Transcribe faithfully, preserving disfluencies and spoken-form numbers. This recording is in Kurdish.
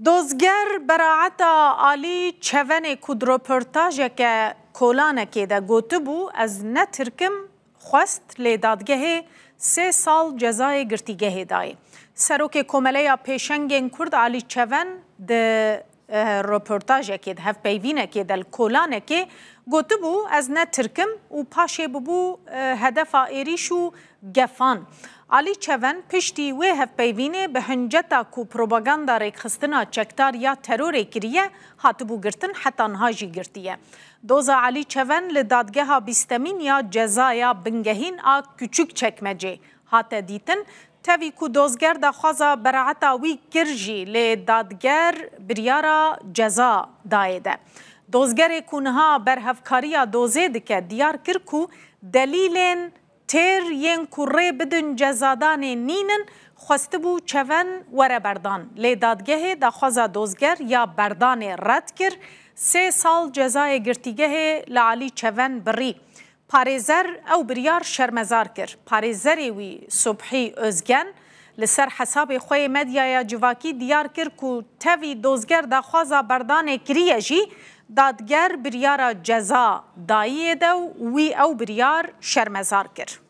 Dozger beraeta Alî Çevenê ku di roportajeke kolanekê de gotibû, ez ne Tirk im, xwest lê dadgehê sê sal cezayê girtîgehê dayê. Serokê Komeleya Pêşengên Kurd Alî Çeven di, eh, roportajekê, di hevpeyvînekê de li kolanekê gotibû, ez ne Tirk im û paşê bûbû, eh, hedefa êrîş û gefan. Alî Çeven piştî wê hevpeyvînê bi hinceta ku propaganda rêkxistina çekdar ya terorê kiriye, hatibû girtin, heta niha jî girtiye. Doza Alî Çeven li dadgeha bîstemîn ya cezaya bingehîn a Küçükçekmecê hate dîtin. Tevî ku dozger daxwaza beraeta wî kir jî, lê dadger biryara ceza dayê de. Dozgerê ku niha berhevkariya dozê dike, diyar kir ku delîlên têr yên ku rê bidin cezadanê nînin, xwestibû Çeven were berdan. Lê dadgehê daxwaza dozger ya berdanê red kir, sê sal cezayê girtîgehê li Alî Çeven birî. Parêzer ew biryar şermezar kir. Parêzerê wî Subhî Özgen li ser hesabê xwe yê medyaya civakî diyar kir ku tevî dozger daxwaza berdanê kiriye jî, dadger biryara ceza dayiyê de û wî ew biryar şermezar kir.